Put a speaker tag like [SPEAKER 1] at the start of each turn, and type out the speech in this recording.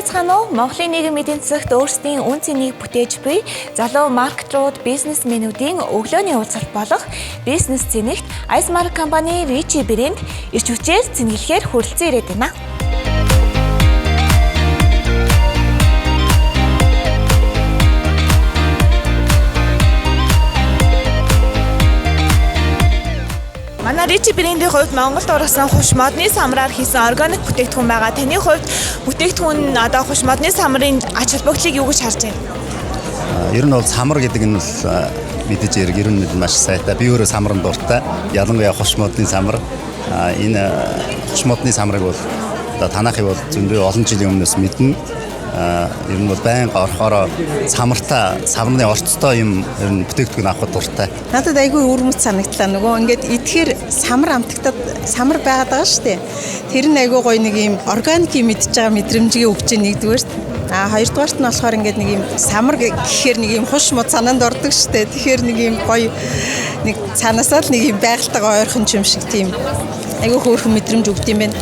[SPEAKER 1] Сайн байцгаана уу? Монголын нийгэм эдийн засагт өөрсдийн үн цэнийг бүтээж буй залуу маркетрууд, бизнесмэнүүдийн өглөөний уулзалт болох бизнес цэнэгт Icemark компани Richie брэнд ирч хүчээр цэнэглэхээр хүрэлцэн ирээд байна. Манай Richie брендийн хувьд Монголд ургасан хуш модны самраар хийсэн органик бүтээгдэхүүн байгаа. Таны хувьд бүтээгдэхүүн нь одоо хуш модны самрын ач холбогдлыг юу гэж харж байна?
[SPEAKER 2] Ер нь бол самар гэдэг нь бол мэдээж хэрэг ер нь маш сайтай. Би өөрөө самран дуртай. Ялангуяа хуш модны самар. Энэ хуш модны самрыг бол одоо танахыг бол зөндөө олон жилийн өмнөөс мэднэ. Ер нь бол байнга орохороо самартай, саврны орцтой юм ер нь бүтээгдэхүүн авахд дуртай.
[SPEAKER 3] Надад айгүй өвөрмөц санагдлаа. Нөгөө ингээд идэхээр самар амтагтад самар байгаад байгаа шүү дээ. Тэр нь айгүй гоё нэг юм органик юм идж байгаа мэдрэмжийг өгч чинь нэгдүгээрт. А хоёрдугаарт нь болохоор ингээд нэг юм самар гэхээр нэг юм хуш мод санаанд ордог шүү дээ. Тэгэхээр нэг юм гоё нэг цаанаасаа л нэг юм байгальтайгаа ойрхон юм шиг тийм айгүй хөөрхөн мэдрэмж өгд юм байна.